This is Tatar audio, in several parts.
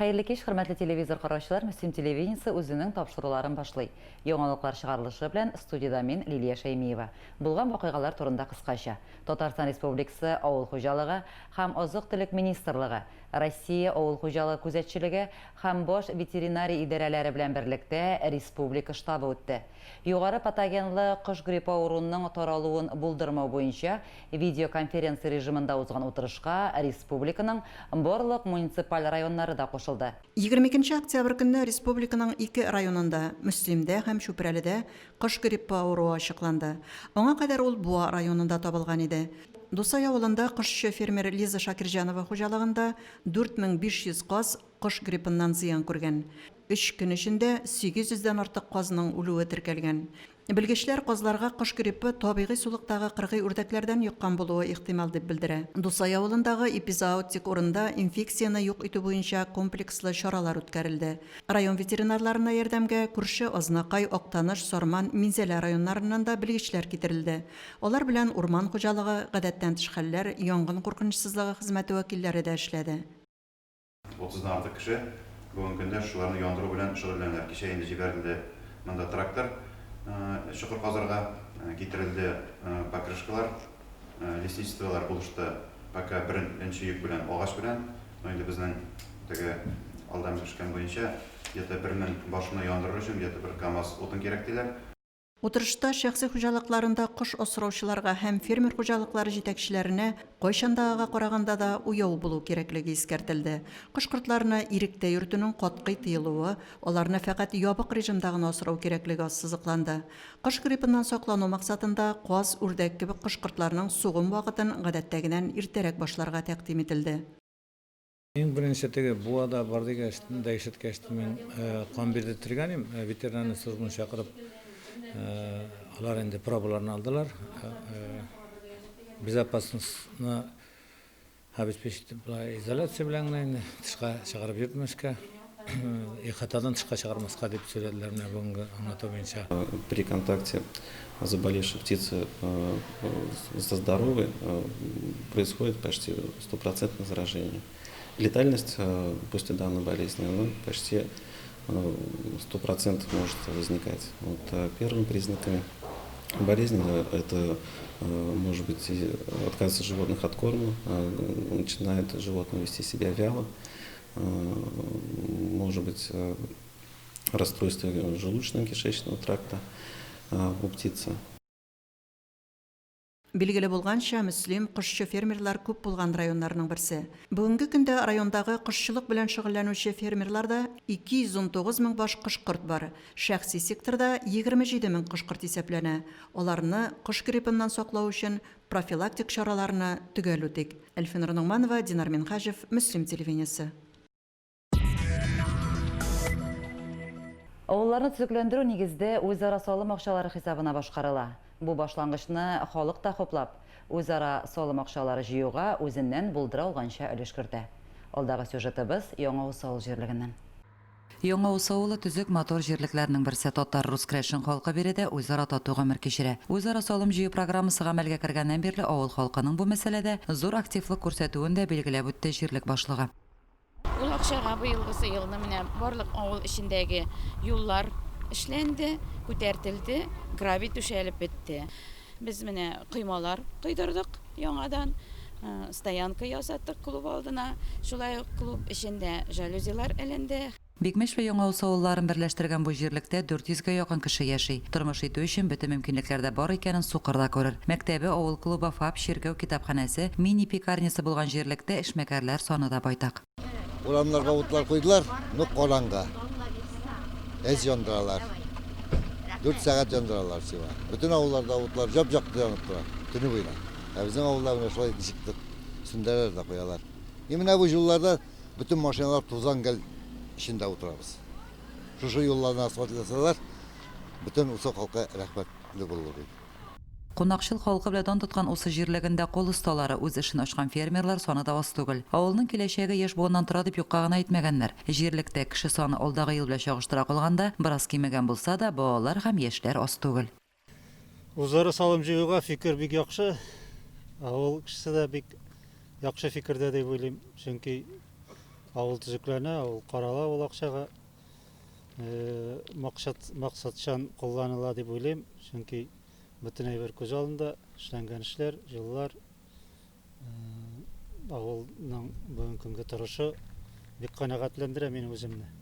Хәерле кич, хөрмәтле телевизор караучылар, Мөслим телевидениесе үзенең тапшыруларын башлый. Яңалыклар чыгарылышы белән студиядә мин, Лилия Шәймиева. Булган вакыйгалар турында кыскача. Татарстан Республикасы Авыл хуҗалыгы һәм азык-төлек министрлыгы, Россия Авыл хуҗалыгы күзәтчелеге һәм Баш ветеринария идарәләре белән берлектә республика штабы үтте. Югары патогенлы кош гриппы авыруының таралуын булдырмау буенча видеоконференция режимында узган утырышка республиканың барлык муниципаль районнары да кушылды. 22 октябрь көнне республиканың ике районында, Мөслимдә һәм Чүпрәледә кош гриппы авыруы ачыкланды. Аңа кадәр ул Буа районында табылган иде. Дусай авылында кошчы фермер Лиза Шакирҗанова хуҗалыгында 4500 каз кош гриппыннан зыян күргән. Өч көн эчендә 800 дән артык казның үлүе теркәлгән. Белгечләр казларга кош гриппы табигый сулыктагы кыргый үрдәкләрдән йоккан булуы ихтимал дип белдерә. Дусай авылындагы эпизоотик урында инфекцияне юк итү буенча комплекслы чаралар үткәрелде. Район ветеринарларына ярдәмгә күрше Азнакай, Актаныш, Сарман, Минзәлә районнарыннан да белгечләр китерелде. Алар белән урман хуҗалыгы, гадәттән тыш хәлләр, янгын куркынычсызлыгы хезмәте вәкилләре дә эшләде. Утыздан артык кеше бүгенге көндә шуларны яндыру белән шөгыльләнәләр. Кичә инде җибәрелде монда трактор чокыр казырга, китерелде покрышкалар, лесничестволар булышты пока беренче йөк белән агач белән. Но инде безнең теге алдан белешкән буенча где-то 1000 башны яндырыр өчен где-то бер КАМАЗ утын кирәк диләр. Утырышта шәхси хуҗалыкларында кош асраучыларга һәм фермер хуҗалыклары җитәкчеләренә кайчандагыга караганда да уяу булу кирәклеге искәртелде. Кош-кортларны иректә йөртүнең катгый тыелуы, аларны фәкать ябык режимда гына асрау кирәклеге ассызыкланды. Кош гриппыннан саклану максатында каз, үрдәк кебек кош-кортларның сугым вакытын гадәттәгедән иртәрәк башларга тәкъдим ителде. Иң беренче теге Буада бар дигәч дә ишеткәч, мин кан бирдертергән идем, ветеринарный службаны чакырып, алар инде пробаларны алдылар. Безопасностьны обеспечить итеп, болай изоляция белән генә инде тышка чыгарып йөртмәскә, ихатадан тышка чыгармаска дип сөйләделәр менә бүгенге аңлату буенча. При контакте заболевшей птицы со здоровой происходит почти стопроцентное заражение. Летальность после данной болезни, она почти 100% может возникать. Вот первыми признаками болезни это может быть отказ животных от корма, начинает животное вести себя вяло, может быть расстройство желудочно-кишечного тракта у птицы. Билгеле булганча, Мөслим, кошчы фермерлар күп булган районнарның берсе. Бүгенге көндә райондагы кошчылык белән шөгыльләнүче фермерларда 219 мең баш кош-корт бар. Шәхси секторда 27 мең кош-корт исәпләнә. Аларны кош гриппыннан саклау өчен профилактик чараларны төгәл үтик. Әлфинур Ногманова, Динар Минһаҗев, Мөслим телевидениесе. Авылларны төзекләндерү нигездә үзара салым акчалары хисабына башкарыла. Бу башлангычны халык та хуплап, үзара салым акчалары җыюга үзеннән булдыра алганча өлеш кертә. Алдагы сюжетыбыз Яңа Усал җирлегеннән. Яңа Усы авылы төзек, матур җирлекләрнең берсе. Татар, рус, керәшен халкы биредә үзара тату гомер кичерә. Үзара салым җыю программасы гамәлгә кергәннән бирле авыл халкының бу мәсьәләдә зур активлык күрсәтүен дә билгеләп үтте җирлек башлыгы. Ул акчага быелгысы елны менә барлык авыл эчендәге юллар эшләнде, күтәртелде, гравий түшәлеп бетте. Без менә коймалар койдырдык яңадан, стоянка ясаттык клуб алдына, шулай ук клуб эчендә жалюзилар эленде. Бикмәч вә Яңа Усы авылларын берләштергән бу җирлектә 400 гә якын кеше яши. Тормыш итү өчен бөтен мөмкинлекләр дә бар икәнен сукыр да күрер. Мәктәбе, авыл клубы, ФАП, чиркәү, китапханәсе, мини-пекарнясы булган җирлектә эшмәкәрләр саны да байтак. Урамнарга утлар куйдылар, но караңгы. Әз яндыралар. Дүрт сәгать яндыралар всего. Бөтен авылларда утлар җап-якты янып тора, төне буена. Ә безнең авылда менә шулай ничектер сүндерәләр дә куялар. И менә бу юлларда Бөтен машиналар тузан гел эчендә утырабыз. Шушы юлларны асфальтласалар, бөтен Усы халкы рәхмәтле булыр иде. Кунакчыл халкы белән дан тоткан Усы җирлегендә кул осталары, үз эшен ачкан фермерлар саны да аз түгел. Авылның киләчәге яшь буыннан тора дип юкка гына әйтмәгәннәр. Җирлектә кеше саны алдагы ел белән чагыштыра калганда бераз кимегән булса да, балалар һәм яшьләр аз түгел. Үзара салым җыюга фикер бик яхшы. Авыл кешесе дә бик яхшы фикердә дип уйлыйм. Чөнки Авыл төзекләнә, авыл карала ул акчага. Максат, максатчан кулланыла дип уйлыйм, чөнки бөтен әйбер күз алдында, эшләнгән эшләр, юллар, авылның бүгенге көнге торышы бик канәгатьләндерә мине үземне.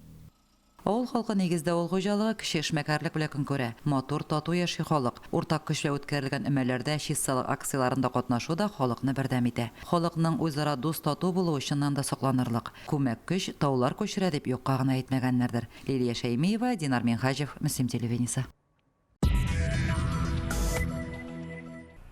Авыл халкы нигездә авыл хуҗалыгы, кече эшмәкәрлек белән көн күрә. Матур, тату яши халык. Уртак көчләү үткәрелгән өмәләрдә, чисталык акцияләрендә катнашу да халыкны бердәм итә. Халыкның үзара дус-тату булуы чыннан да сокланырлык. Күмәк көч таулар күчерә дип юкка гына әйтмәгәннәрдер. Лилия Шәймиева, Динар Минһаҗев, Мөслим телевидениесе.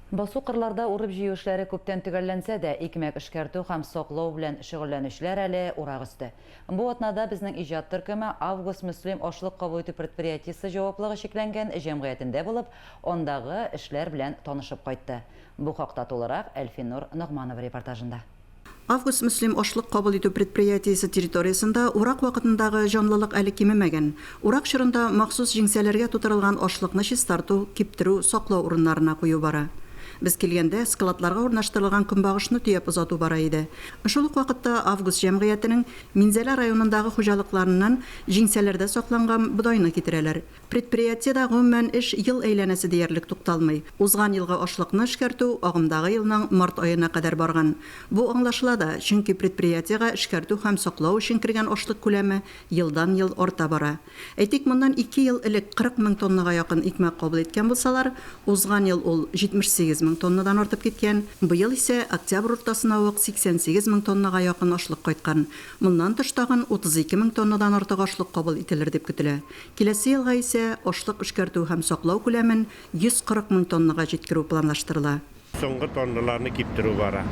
Басу-кырларда урып-җыю эшләре күптән төгәлләнсә дә, икмәк эшкәртү һәм саклау белән шөгыльләнүчеләр әле урак өсте. Бу атнада безнең иҗат төркеме Август-Мөслим ашлык кабул итү предприятиесе җаваплыгы чикләнгән җәмгыятендә булып, андагы эшләр белән танышып кайтты. Бу хакта тулырак Әлфинур Ногманова репортажында. Август-Мөслим ашлык кабул итү предприятиесе территориясендә урак вакытындагы җанлылык әле кимемәгән. Урак чорында махсус җиңсәләргә тутырылган ашлыкны чистарту, киптерү, саклау урыннарына кую бара. Без килгәндә, складларга урнаштырылган көнбагышны төяп озату бара иде. Шул ук вакытта Август җәмгыятенең Минзәлә районындагы хуҗалыкларыннан җиңсәләрдә сакланган бодайны китерәләр. Предприятиедә, гомумән, эш ел әйләнәсе диярлек тукталмый. Узган елгы ашлыкны эшкәртү агымдагы елның март аена кадәр барган. Бу аңлашыла да, чөнки предприятиегә эшкәртү һәм саклау өчен кергән ашлык күләме елдан-ел арта бара. Әйтик, моннан ике ел элек 40 мең тоннага якын икмәк кабул иткән булсалар, узган ел ул 78 мең тоннадан артып киткән, быел исә октябрь уртасына ук 88 мең тоннага якын ашлык кайткан. Моннан тыш тагын 32 мең тоннадан артык ашлык кабул ителер дип көтелә. Киләсе елга исә ашлык эшкәртү һәм саклау күләмен 140 мең тоннага җиткерү планлаштырыла. Соңгы тонналарны киптерү бара.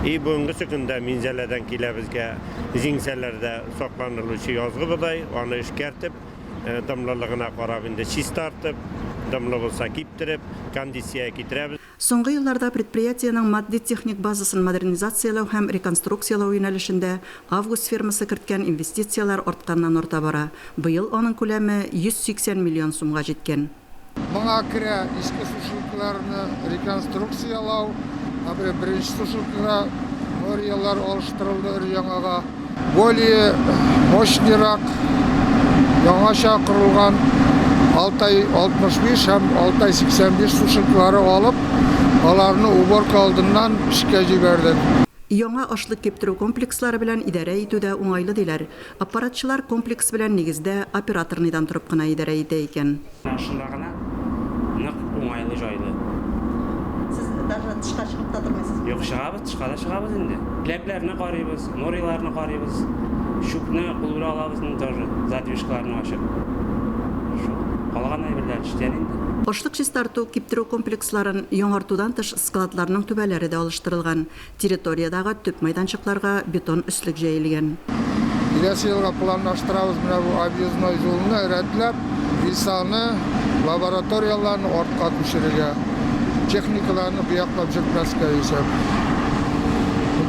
И бүгенгесе көндә Минзәләдән килә безгә җиңсәләрдә сакланылучы язгы бодай, аны эшкәртеп, дымлылыгына карап инде чистартып, дымлы булса киптереп, кондициягә китерәбез. Соңгы елларда предприятиенең матди-техник базасын модернизацияләү һәм реконструкцияләү юнәлешендә Август фирмасы керткән инвестицияләр артканнан-арта бара, быел аның күләме 180 миллион сумга җиткән. Моңа керә иске сушилкаларны реконструкцияләү, например, беренче сушилкага норьялар алыштырылды өр-яңага. Более мощныйрак, яңача корылган Алтай 65 һәм Алтай 85 сушилкалары алып, аларны уборка алдыннан эшкә җибәрдек. Яңа ашлык киптерү комплекслары белән идарә итү дә уңайлы, диләр. Аппаратчылар комплекс белән нигездә операторныйдан торып кына идарә итә икән. Шунда гына нык уңайлы, җайлы. Сез даже тышка чыгып та тормыйсыз? Юк, чыгабыз, тышка да чыгабыз инде. Ләпләрне карыйбыз, нориларны карыйбыз, чүпне кул белән алабыз инде тоже, задвижкаларны ачып. Шул. Калган әйберләр эштән инде. Ашлык чистарту, киптерү комплексларын яңартудан тыш складларның түбәләре дә алыштырылган. Территориядәге төп мәйданчыкларга бетон өслек җәелгән. Киләсе елга планлаштырабыз менә бу объездной юлны рәтләп, весаны, лабораторияләрне артка күчерергә, техникаларны бу яклап йөртмәскә исәп.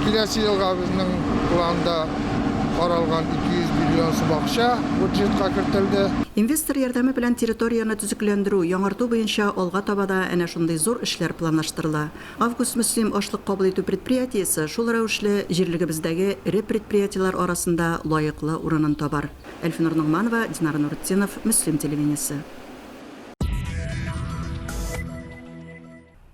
Киләсе елга безнең планда каралган 200 миллион сум акча бюджетка кертелде. Инвестор ярдәме белән территорияне төзекләндерү, яңарту буенча алга таба да әнә шундый зур эшләр планлаштырыла. Август-Мөслим ашлык кабул итү предприятиесе шул рәвешле җирлегебездәге эре предприятиеләр арасында лаеклы урынын табар. Әлфинур Ногманова, Динара Нуретдинов, Мөслим телевидениесе.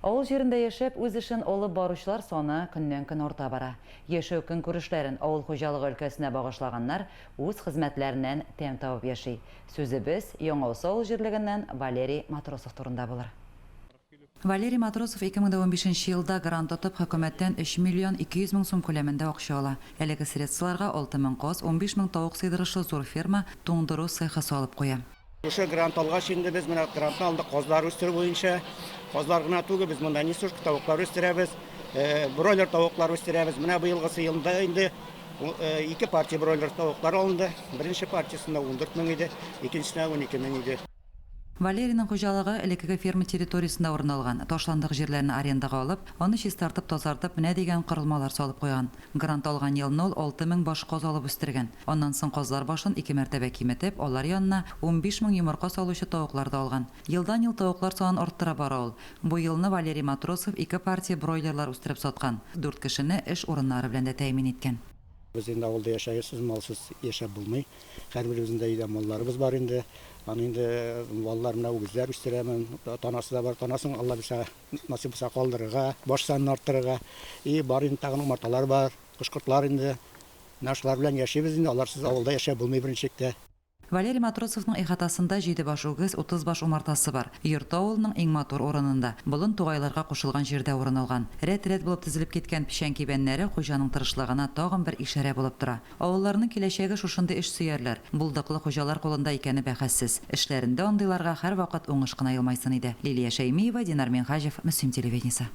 Авыл җирендә яшәп, үз эшен алып баручылар саны көннән-көн арта бара. Яшәү-көнкүрешләрен авыл хуҗалыгы өлкәсенә багышлаганнар үз хезмәтләреннән тәм табып яши. Сүзебез Яңаусы авыл җирлегеннән Валерий Матросов турында булыр. Валерий Матросов 2015 нче елда грант отып, хөкүмәттән 3 миллион 200 мең сум күләмендә акча ала. Әлеге средстволарга 6 мең каз, 15 мең тавык сыйдырышлы зур ферма, туңдыру цехы салып куя. Шушы грант алгач инде без менә грантны алдык казлар үстерү буенча. Казлар гына түгел, без монда несушка тавыклар үстерәбез, бройлер тавыклар үстерәбез. Менә быелгысы елда инде ике партия бройлер тавыклар алынды. Беренче партиясендә 14 мең иде, икенчесендә 12 мең иде. Валерийның хуҗалыгы элеккеге ферма территориясендә урын алган. Ташландык җирләрне арендага алып, аны чистартып, тазартып, менә дигән корылмалар салып куйган. Грант алган елны ул 6000 баш каз алып үстергән. Аннан соң казлар башын ике мәртәбә киметеп, алар янына 15 мең йомырка салучы тавыклар да алган. Елдан-ел тавыклар санын арттыра бара ул. Бу елны Валерий Матросов ике партия бройлерлар үстереп саткан. Дүрт кешене эш урыннары белән дә тәэмин иткән. Без инде авылда яшәгез, малсыз яшәп булмый. Һәрберебезнең дә өйдә малларыбыз бар инде. Аны инде балалар менә үгезләр үстерәмен, танасы да бар. Танасын Алла бирсә, насыйп булса калдырырга, баш санын арттырырга. И бар инде тагын умарталар бар, кош-кортлар инде. Менә шулар белән яшибез инде, аларсыз авылда яшәп булмый берничек тә. Валерий Матросовның ихатасында җиде баш үгез, 30 баш умартасы бар. Йорты авылның иң матур урынында, болын-тугайларга кушылган җирдә урын алган. Рәт-рәт булып тезелеп киткән печән кибәннәре хуҗаның тырышлыгына тагын бер ишарә булып тора. Авылларның киләчәге шушындый эшсөярләр, булдыклы хуҗалар кулында икәне бәхәссез. Эшләрендә андыйларга һәрвакыт уңыш кына елмайсын иде. Лилия Шәймиева, Динар Минһаҗев, Мөслим телевидениесе.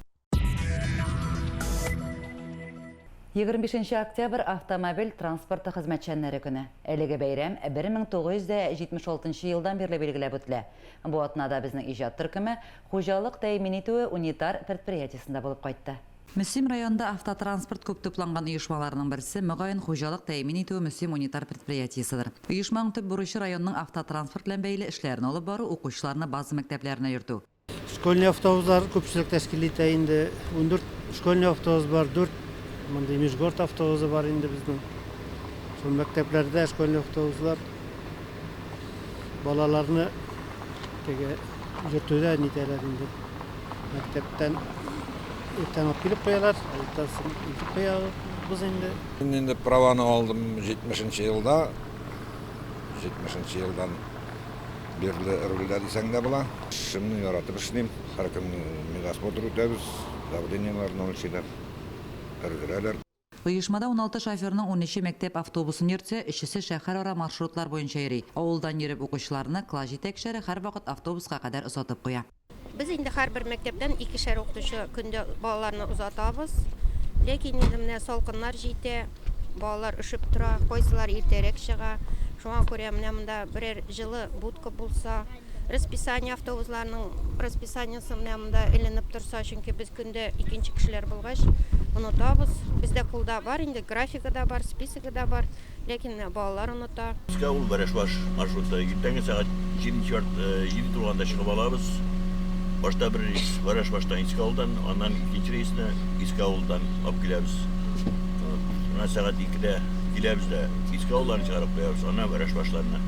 25 нче октябрь автомобиль транспорты хезмәтчәннәре көне. Әлеге бәйрәм 1976 нчы елдан бирле билгеләп үтелә. Бу атнада безнең иҗат төркеме хуҗалык тәэмин итүе унитар предприятиесендә булып кайтты. Мөслим районында автотранспорт күп тупланган оешмаларның берсе, мөгаен, хуҗалык тәэмин итүе Мөслим унитар предприятиеседер. Оешманың төп бурычы районның автотранспорт белән бәйле эшләрен алып бару, укучыларны база мәктәпләренә йөртү. Школьный автобуслар күпчелек тәшкил итә инде. 14 школьный автобус бар, 4 мондый межгород автобусы бар инде безнең. Шул мәктәпләрдә школьный автобуслар балаларны теге йөртүдә нитәләр инде. Мәктәптән иртән алып килеп куялар, иртән соң илтеп куябыз инде. Мин инде праваны алдым 70 нче елда. 70 нче елдан бирле рульдә дисәң дә була. Эшемне яратып эшлим. Һәр көнне медосмотр үтәбез, давлениеләрне үлчиләр, өрдерәләр. Оешмада уналты шоферның унөче мәктәп автобусын йөртсә, өчесе шәһәрара маршрутлар буенча йөри. Авылдан йөреп укучыларны класс җитәкчеләре һәрвакыт автобуска кадәр озатып куя. Без инде һәрбер мәктәптән икешәр укытучы көндә балаларны озатабыз. Ләкин инде менә салкыннар җитә, балалар өшеп тора, кайсылар иртәрәк чыга. Шуңа күрә менә монда берәр җылы будка булса, расписание автобусларның расписаниесе менә монда эленеп торса, чөнки без көндә икенче кешеләр булгач, онытабыз. Бездә кулда бар инде, графигы да бар, списогы да бар. Ләкин менә балалар оныта. Иске авыл, Бәрәшбаш маршруты. Иртәнге сәгать җиденче ярты, җиде тулганда чыгып алабыз. Башта бер рейс Бәрәшбаштан Иске авылдан, аннан икенче рейсны Иске авылдан алып киләбез. Менә сәгать икедә киләбез дә Иске авылларны чыгарып куябыз, аннан Бәрәшбашларны.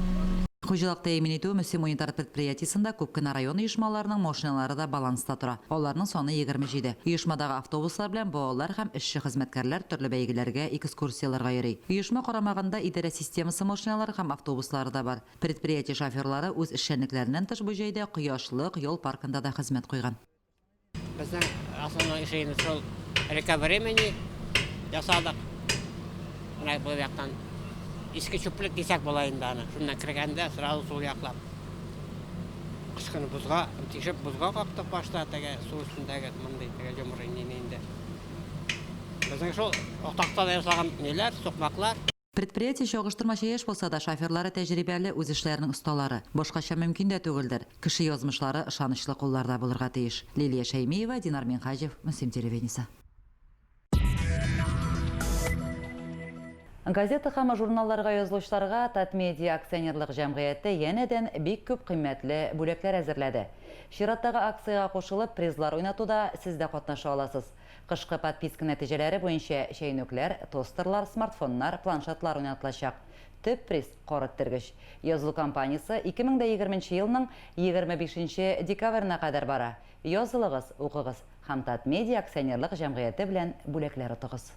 Хуҗалык тәэмин итү Мөслим унитар предприятиесендә күп кенә район оешмаларының машиналары да баланста тора. Аларның саны 27. Оешмадагы автобуслар белән балалар һәм эшче-хезмәткәрләр төрле бәйгеләргә, экскурсияләргә йөри. Оешма карамагында идарә системасы машиналары һәм автобуслары да бар. Предприятие шоферлары үз эшчәнлекләреннән тыш бу җәйдә Кояшлык ял паркында да хезмәт куйган. Безнең основной эше инде шул река времени ясадык. Менә бу яктан иске чүплек дисәк була инде аны. Шуннан кергәндә сразу сул яклап. Кыш көне бозга, тишеп бозга кактык башта теге су өстендәге мондый теге йомры нине инде. Безнең шул тактада ясалган ниләр, сукмаклар. Предприятие чагыштырмача яшь булса да, шоферлары тәҗрибәле, үз эшләренең осталары. Башкача мөмкин дә түгелдер. Кеше язмышлары ышанычлы кулларда булырга тиеш. Лилия Шәймиева, Динар Минһаҗев, Мөслим телевидениесе. Газета һәм журналларга язылучыларга Татмедиа акционерлык җәмгыяте янәдән бик күп кыйммәтле бүләкләр әзерләде. Чираттагы акциягә кушылып, призлар уйнатуда сез дә катнаша аласыз. Кышкы подписка нәтиҗәләре буенча чәйнүкләр, тостерлар, смартфоннар, планшетлар уйнатылачак. Төп приз, кар эттергеч. Язылу кампаниясе 2020 нче елның 25 нче декабренә кадәр бара. Язылыгыз, укыгыз һәм Татмедиа акционерлык җәмгыяте белән бүләкләр отыгыз.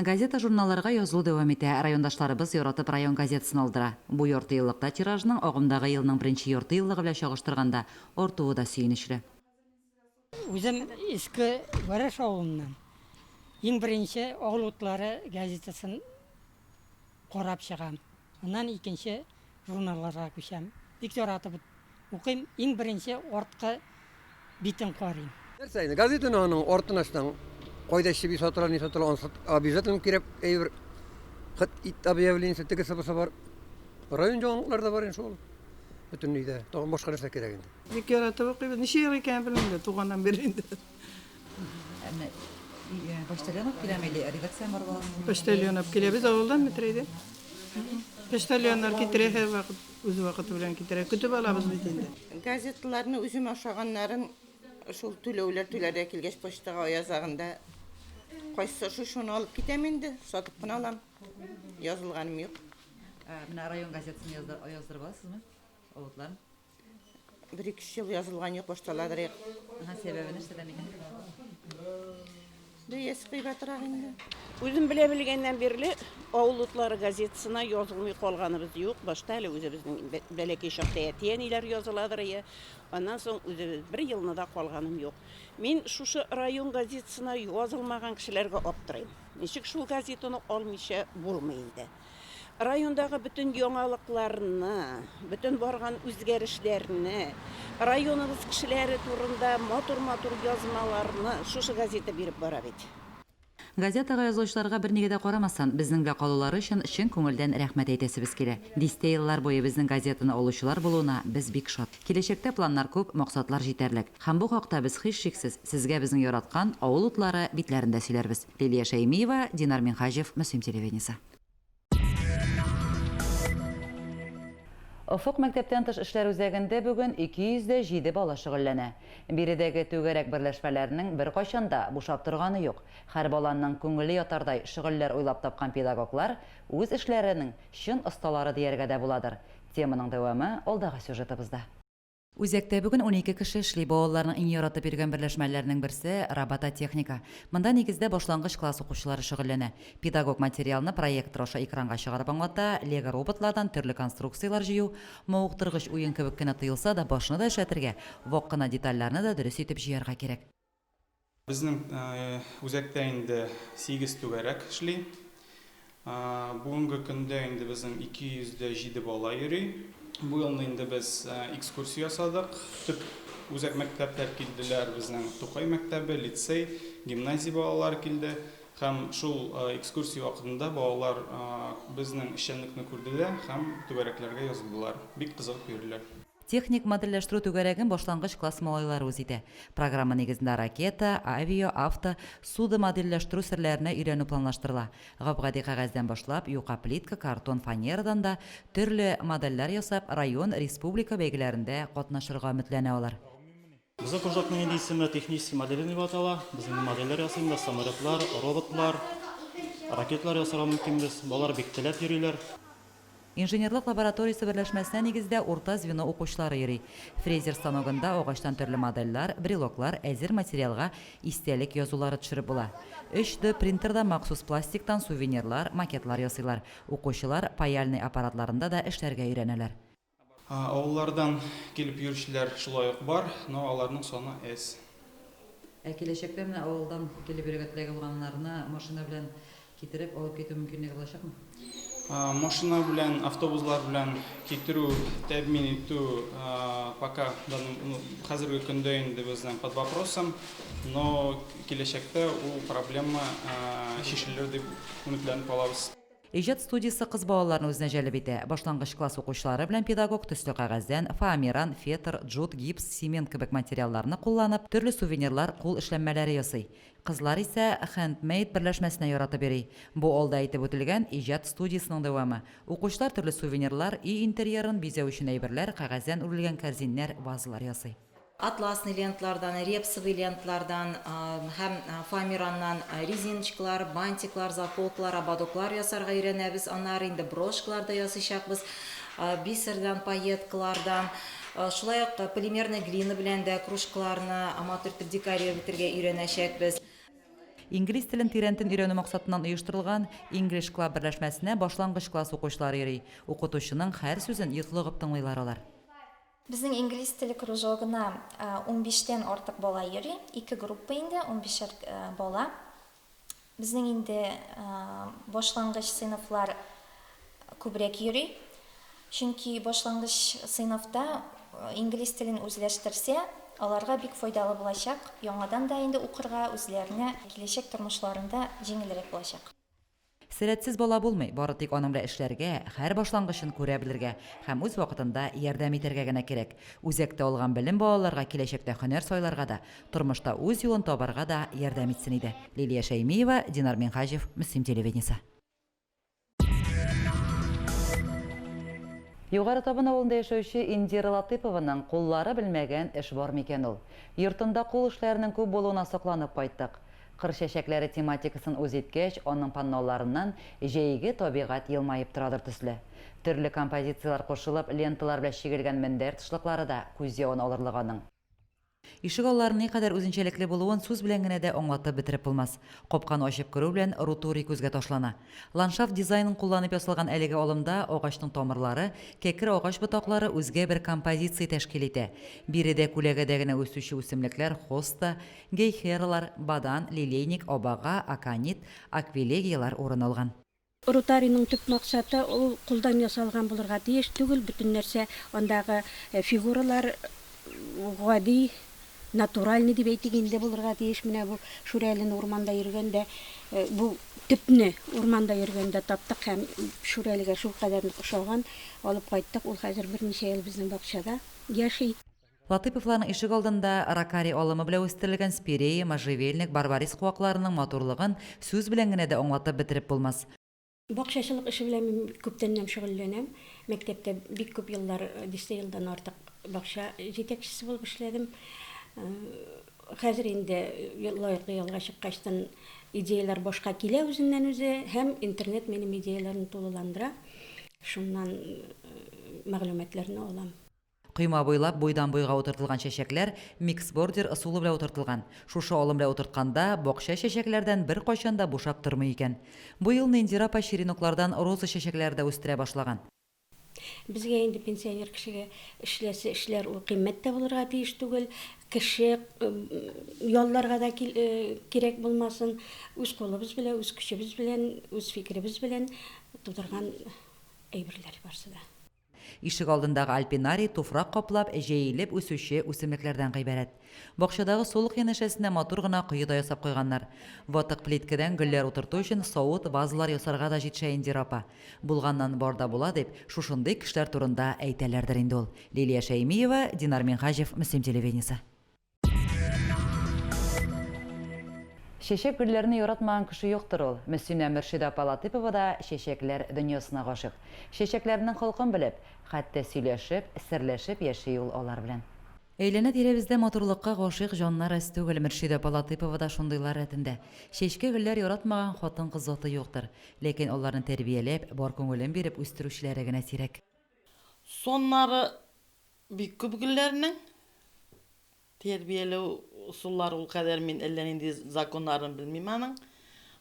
Газета-журналларга язылу дәвам итә. Райондашларыбыз яратып район газетасын алдыра. Бу яртыеллыкта тиражның агымдагы елның беренче яртыеллыгы белән чагыштырганда артуы да сөенечле. Үзем Иске Вәрәш авылыннан. Иң беренче Авыл утлары газетасын карап чыгам. Аннан икенче журналларга күчәм. Бик яратып укыйм. Иң беренче арткы битен карыйм. Нәрсә инде, газетаны аның артын ачсаң, кайда чеби сатыла, ни сатыла, анысы обязательно кирәк әйбер. Хет ит объявлениесе, тегесе-бусы бар. Район яңалыклары да бар инде шул. Бөтен өйдә. Тагын башка нәрсә кирәк инде. Бик яратып укыйбыз. Ничә ел икәнен белмим дә, туганнан бирле инде. Әмма почтальон алып киләме или редакциядән барып аласызмы? Почтальон алып килә. Без авылдан Метрәйдә. Почтальоннар китерә һәрвакыт, үз вакыты белән китерә. Көтеп алабыз бит инде. Газеталарны үзем ашаганнарын шул түләүләр түләргә килгәч почтага ай азагында Кайсы ошый, шуны алып китәм инде, сатып кына алам. Язылганым юк. Ә менә район газетасын яздырып аласызмы? Авытларын? Бер-ике ел язылган юк, башталадыр. Ага, сәбәбе нәрсәдә микән? Бәясе кыйбатрак инде. Үзем белә белгәннән бирле Авыл утлары газетасына язылмый калганыбыз юк. Башта әле үзебезнең бәләкәй чакта әти-әниләр языладыр ие. Аннан соң үзебез бер елны да калганым юк. Мин шушы район газетасына язылмаган кешеләргә аптырыйм. Ничек шул газетаны алмыйча булмый инде. Райондагы бөтен яңалыкларны, бөтен барган үзгәрешләрне, районыбыз кешеләре турында матур-матур язмаларны шушы газета биреп бара бит. Газетага язылучыларга бернигә дә карамастан, безнең белән калулары өчен чын күңелдән рәхмәт әйтәсебез килә. Дистә еллар буе безнең газетаны алучылар булуына без бик шат. Киләчәктә планнар күп, максатлар җитәрлек. Һәм бу хакта без һичшиксез, сезгә безнең яраткан Авыл утлары битләрендә сөйләрбез. Лилия Шәймиева, Динар Минһаҗев, Мөслим телевидениесе. Офык мәктәптән тыш эшләр үзәгендә бүген 207 бала шөгыльләнә. Биредәге түгәрәк берләшмәләрнең беркайчан да бушап торганы юк. Һәр баланың күңеле ятардай шөгыльләр уйлап тапкан педагоглар үз эшләренең чын осталары дияргә дә буладыр. Теманың дәвамы алдагы сюжетыбызда. Үзәктә бүген 12 кеше эшли. Балаларның иң яратып йөргән берләшмәләренең берсе, робототехника. Монда нигездә башлангыч класс укучылары шөгыльләнә. Педагог материалны проектор аша экранга чыгарып аңлата, лего-роботлардан төрле конструкцияләр җыю, мавыктыргыч уен кебек кенә тоелса да, башны да эшләтергә, вак кына детальләрне дә дөрес итеп җыярга кирәк. Безнең үзәктә инде 8 түгәрәк эшли. Бүгенге көндә инде безнең 207 бала йөри. Бу елны инде без экскурсия ясадык. Төп үзәк мәктәпләр килделәр, безнең Тукай мәктәбе, лицей, гимназия балалары килде. Һәм шул экскурсия вакытында балалар безнең эшчәнлекне күрделәр һәм түгәрәкләргә язылдылар. Бик кызыгып йөриләр. Техник модельләштерү түгәрәген башлангыч класс малайлары үз итә. Программа нигезендә ракета, авиа, авто, судомодельләштерү серләренә өйрәнү планлаштырыла. Гап-гади кәгазьдән башлап, юка плитка, картон, фанерадан да төрле модельләр ясап, район, республика бәйгеләрендә катнашырга өметләнә алар. Безнең кружокның инде исеме технический моделирование дип атала. Без инде модельләр ясыйбыз, самолетлар, роботлар, ракеталар ясарга мөмкинбез. Балалар бик теләп йөриләр. Инженерлык лабораториясе берләшмәсенә нигездә урта звено укучылары йөри. Фрезер станогында агачтан төрле модельләр, брелоклар, әзер материалга истәлек язулары төшереп була. 3D принтерда махсус пластиктан сувенирлар, макетлар ясыйлар. Укучылар паяльный аппаратларында да эшләргә өйрәнәләр. Авыллардан килеп йөрүчеләр шулай ук бар, но аларның саны әз. Ә киләчәктә менә авылдан килеп йөрергә теләге булганнарны машина белән Китереп алып китү мөмкинлеге булачакмы? Машина белән, автобуслар белән китерү, тәэмин итү пока хәзерге көндә инде безнең под вопросом, но киләчәктә ул проблема чишелер дип өметләнеп калабыз. Иҗат студиясе кыз балаларны үзенә җәлеп итә. Башлангыч класс укучылары белән педагог төсле кәгазьдән, фоамиран, фетр, джут, гипс, цемент кебек материалларны кулланып, төрле сувенирлар, кул эшләнмәләре ясый. Кызлар исә Hand-made берләшмәсенә яратып йөри. Бу алда әйтеп үтелгән иҗат студиясенең дәвамы. Укучылар төрле сувенирлар, өй интерьерын бизәү өчен әйберләр, кәгазьдән үрелгән кәрзиннәр, вазалар ясый. Атласный лентлардан, репсовый лентлардан һәм фоамираннан резиночкалар, бантиклар, заколкалар, ободоклар ясарга өйрәнәбез. Аннары инде брошкалар да ясыйчакбыз, бисердан, пайеткалардан. Шулай ук полимерная глина белән дә кружкаларны матур итеп декорировать итәргә өйрәнәчәкбез. Инглиз телен тирәнтен өйрәнү максатыннан оештырылган English Club берләшмәсенә башлангыч класс укучылары йөри. Укытучының һәр сүзен йотлыгып тыңлыйлар алар. Безнең инглиз теле кружогына унбиштән артык бала йөри, ике группа инде, унбишәр бала. Безнең инде башлангыч сыйныфлар күбрәк йөри. Чөнки башлангыч сыйныфта инглиз телен үзләштерсә, аларга бик файдалы булачак, яңадан да инде укырга үзләренә киләчәк тормышларында җиңелрәк булачак. Сәләтсез бала булмый, бары тик аның белән эшләргә, һәр башлангычын күрә белергә һәм үз вакытында ярдәм итәргә генә кирәк. Үзәктә алган белем балаларга киләчәктә һөнәр сайларга да, тормышта үз юлын табарга да ярдәм итсен иде. Лилия Шәймиева, Динар Минһаҗев, Мөслим телевидениесе. Югары Табын авылында яшәүче Индира Латыйпованың куллары белмәгән эш бар микән ул? Йортында кул эшләренең күп булуына сокланып кайттык. Кыр чәчәкләре тематикасын үз иткәч, аның панноларыннан җәйге табигать елмаеп торадыр төсле. Төрле композицияләр кушылып, ленталар белән чигелгән мендәр тышлыклары да күз явын алырлык аның. Ишек алларының никадәр үзенчәлекле булуын сүз белән генә дә аңлатып бетереп булмас. Капканы ачып керү белән рутурий күзгә ташлана. Ландшафт дизайнын кулланып ясалган әлеге алымда агачның тамырлары, кәкре агач ботаклары үзгә бер композиция тәшкил итә. Биредә күләгәдә генә үсүче үсемлекләр хоста, гейхералар, бадан, лилейник, абага, аконит, аквилегияләр урын алган. Ротариның төп максаты, ул кулдан ясалган булырга тиеш түгел, бөтен нәрсә андагы фигуралар гади, натуральный дип әйтик инде булырга тиеш. Менә бу Шүрәлене урманда йөргәндә, бу төпне урманда йөргәндә таптык һәм Шүрәлегә шулкадәр нык ошаган, алып кайттык. Ул хәзер берничә ел безнең бакчада яши. Латыйповларның ишек алдында рокари алымы белән үстерелгән спирея, можжевельник, барбарис куакларының матурлыгын сүз белән генә дә аңлатып бетереп булмас. Бакчачылык эше белән мин күптәннән шөгыльләнәм. Мәктәптә бик күп еллар, дистә елдан артык бакча җитәкчесе булып эшләдем. Хәзер инде лаеклы ялга чыккачтын идеяләр башка килә үзеннән-үзе һәм интернет минем идеяләрне тулыландыра. Шуннан мәгълүматларны алам. Койма буйлап буйдан-буйга утыртылган чәчәкләр миксбордер ысулы белән утыртылган. Шушы алым белән утыртканда, бакча чәчәкләрдән беркайчан да бушап тормый икән. Бу елны Индира апа череноклардан роза чәчәкләре дә үстерә башлаган. Безгә инде, пенсионер кешегә, эшләсе эшләр ул кыйммәт тә булырга тиеш түгел, кеше ялларга да кирәк булмасын, үз кулыбыз белән, үз көчебез белән, үз фикеребез белән тудырган әйберләр барсы да. Ишек алдындагы альпинарий туфрак каплап, җәелеп үсүче үсемлекләрдән гыйбарәт. Бакчадагы сулык янәшәсенә матур гына кое да ясап куйганнар. Ватык плиткәдән гөлләр утырту өчен савыт, вазалар ясарга да җитешә Индира апа. Булганнан бар да була дип, шушындый кешеләр турында әйтәләрдер инде ул. Лилия Шәймиева, Динар Минһаҗев, Мөслим телевидениесе. Чәчәк гөлләрне яратмаган кеше юктыр ул. Мөслимә Мөршидә апа Латыйпова да чәчәкләр дөньясына гашыйк. Чәчәкләрнең холкын белеп, хәтта сөйләшеп, серләшеп яши ул алар белән. Әйләнә-тирәбездә матурлыкка гашыйк җаннар әз түгел, Мөршидә апа Латыйпова да шундыйлар рәтендә. Чәчкә-гөлләр яратмаган хатын-кыз заты юктыр. Ләкин аларны тәрбияләп, бар күңелен биреп үстерүчеләре генә сирәк. Соннары бик күп гөлләрнең. Тәрбияләү ысуллары ул кадәр мин әллә нинди законнарын белмим аның.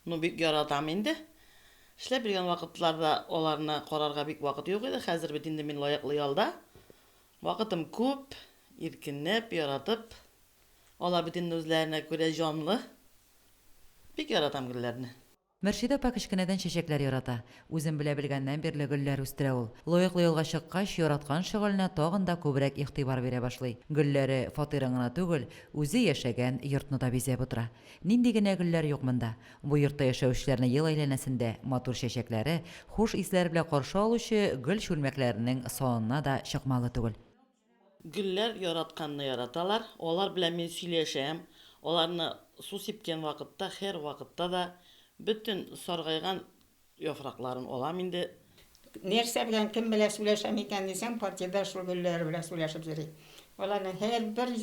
Ну, бик яратам инде. Эшләп йөргән вакытларда аларны карарга бик вакыт юк иде. Хәзер бит инде мин лаеклы ялда. Вакытым күп, иркенләп, яратып. Алар бит инде үзләренә күрә җанлы. Бик яратам гөлләрне. Мөршидә апа кечкенәдән чәчәкләр ярата. Үзен белә белгәннән бирле гөлләр үстерә ул. Лаеклы ялга чыккач, яраткан шөгыленә тагын да күбрәк игътибар бирә башлый. Гөлләре фатирын гына түгел, үзе яшәгән йортны да бизәп утыра. Нинди генә гөлләр юк монда! Бу йортта яшәүчеләрне ел әйләнәсендә матур чәчәкләре, хуш исләре белән каршы алучы гөл чүлмәкләренең санына да чыкмалы түгел. Гөлләр яратканны яраталар. Алар белән мин сөйләшәм. Аларны су сипкән вакытта, һәрвакытта да бөтен саргайган яфракларын алам инде. Нәрсә белән, кем белән сүләшәм икән дисәң, фатирда шул гөлләр белән сүләшеп йөри. Аларның һәрбер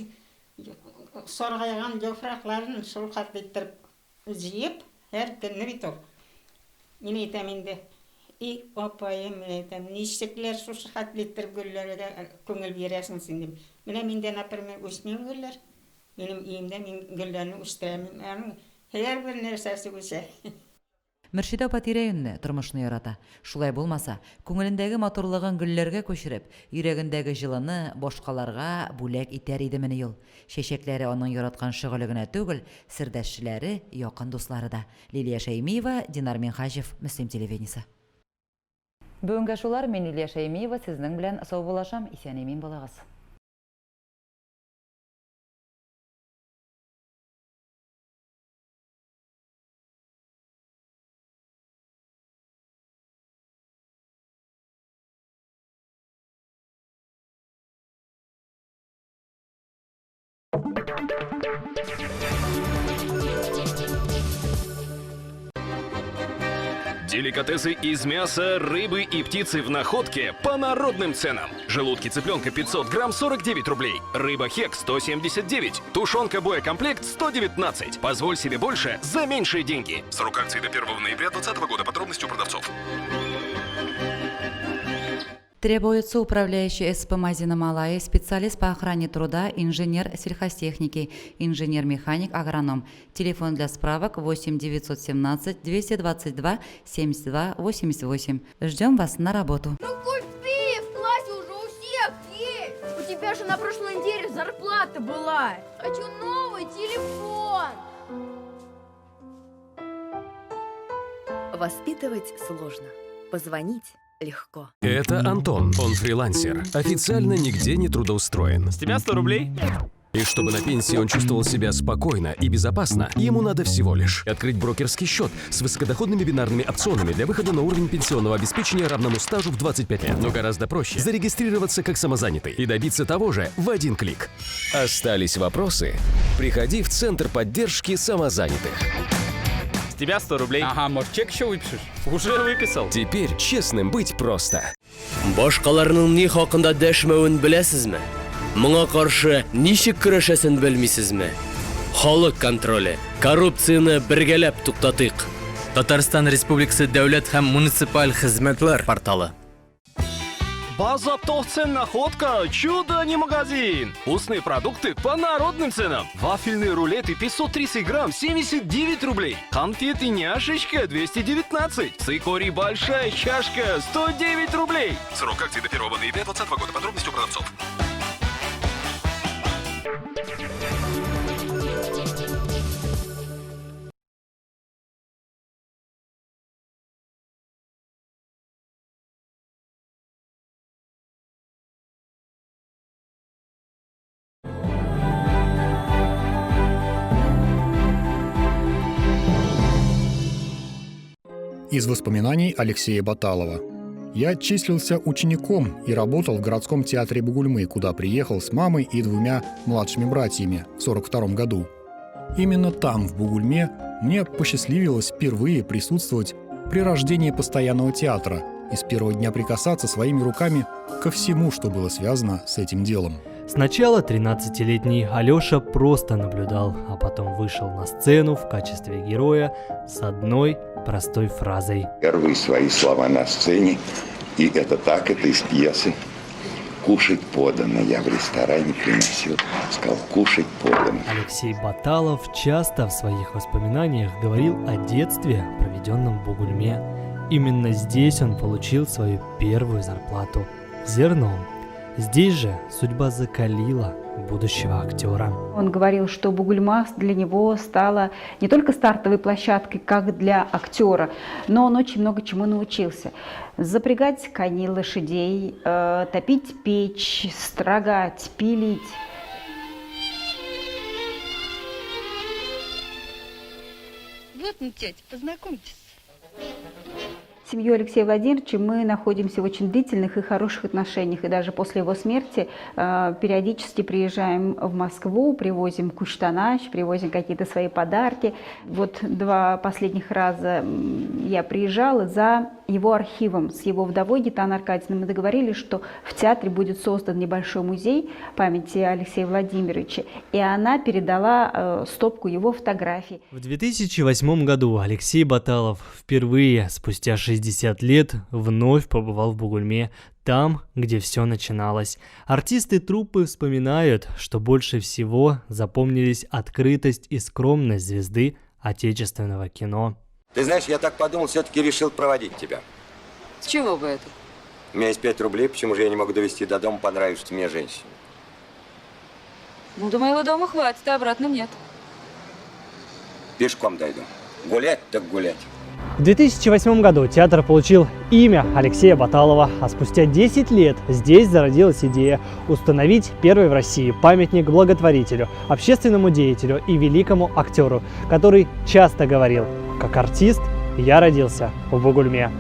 саргайган яфракларын шул хәтле иттереп Җыеп, һәр көнне бит ул. Мин әйтәм инде, И апаем, мин әйтәм, ничекләр шушы хәтле иттереп гөлләргә күңел бирәсең син, дим. Менә миндә, например, үсми ул гөлләр. Минем өемдә мин гөлләрне үстерәм. Аның һәрбер нәрсәсе үсә. Мөршидә апа тирә-юньне, тормышны ярата. Шулай булмаса, күңелендәге матурлыгын гөлләргә күчереп, йөрәгендәге җылыны башкаларга бүләк итәр идемени ул? Чәчәкләре аның яраткан шөгыле генә түгел, сердәшчеләре, якын дуслары да. Лилия Шәймиева, Динар Минһаҗев, Мөслим телевидениесе. Бүгенгә шулар, мин Лилия Шәймиева сезнең белән саубуллашам, исән-имин булыгыз. Деликатесы из мяса, рыбы и птицы в Находке по народным ценам. Желудки цыпленка 500 грамм 49 рублей. Рыба хек 179. Тушенка боекомплект 119. Позволь себе больше за меньшие деньги. Срок акции до 1 ноября 2020 года. Подробности у продавцов. Требуется управляющий СП Мазина Малая, специалист по охране труда, инженер сельхозтехники, инженер-механик, агроном. Телефон для справок 8 917 222 72 88. Ждем вас на работу. Ну купи, в классе уже у всех есть. У тебя же на прошлой неделе зарплата была. Хочу новый телефон. Воспитывать сложно. Позвонить легко. Это Антон. Он фрилансер. Официально нигде не трудоустроен. С тебя 100 рублей? И чтобы на пенсии он чувствовал себя спокойно и безопасно, ему надо всего лишь открыть брокерский счет с высокодоходными бинарными опционами для выхода на уровень пенсионного обеспечения, равному стажу в 25 лет. Но гораздо проще зарегистрироваться как самозанятый и добиться того же в один клик. Остались вопросы? Приходи в Центр поддержки самозанятых. С тебя 100 рублей. Ага, может, чек еще выпишешь? Уже выписал. Теперь честным быть просто. Башкаларның ни хакында дәшмәвен беләсезме? Моңа каршы ничек көрәшәсен белмисезме? Халык контроле. Коррупцияне бергәләп туктатыйк. Татарстан Республикасы дәүләт һәм муниципаль хезмәтләр порталы. База оптовых цен «Находка» – чудо, а не магазин! Вкусные продукты по народным ценам. Вафельные рулеты 530 грамм 79 рублей. Конфеты «Няшечка» 219. Цикорий «Большая чашка» 109 рублей. Срок акции до 1 ноября 2020 года. Подробности у продавцов. Из воспоминаний Алексея Баталова. Я числился учеником и работал в городском театре Бугульмы, куда приехал с мамой и двумя младшими братьями в 1942 году. Именно там, в Бугульме, мне посчастливилось впервые присутствовать при рождении постоянного театра и с первого дня прикасаться своими руками ко всему, что было связано с этим делом. Сначала 13-летний Алёша просто наблюдал, а потом вышел на сцену в качестве героя с одной простой фразой. Первые свои слова на сцене, и это так, это из пьесы. «Кушать подано». Я в ресторане приносил, сказал, «кушать подано». Алексей Баталов часто в своих воспоминаниях говорил о детстве, проведенном в Бугульме. Именно здесь он получил свою первую зарплату – зерном. Здесь же судьба закалила будущего актера. Он говорил, что Бугульма для него стала не только стартовой площадкой, как для актера, но он очень много чему научился. Запрягать коней, лошадей, топить печь, строгать, пилить. Вот, ну, тетя, познакомьтесь. С семьей Алексея Владимировича мы находимся в очень длительных и хороших отношениях. И даже после его смерти периодически приезжаем в Москву, привозим куштанаш, привозим какие-то свои подарки. Вот два последних раза я приезжала за его архивом. С его вдовой Гитаной Аркадьевной мы договорились, что в театре будет создан небольшой музей памяти Алексея Владимировича. И она передала стопку его фотографий. В 2008 году Алексей Баталов впервые спустя 60 лет вновь побывал в Бугульме, там, где все начиналось. Артисты труппы вспоминают, что больше всего запомнились открытость и скромность звезды отечественного кино. Ты знаешь, я так подумал, все-таки решил проводить тебя. С чего бы это? У меня есть 5 рублей, почему же я не могу довести до дома понравившуюся мне женщину? Ну, до моего дома хватит, а обратно нет. Пешком дойду. Гулять так гулять. В 2008 году театр получил имя Алексея Баталова, а спустя 10 лет здесь зародилась идея установить первый в России памятник благотворителю, общественному деятелю и великому актеру, который часто говорил: «Как артист я родился в Бугульме».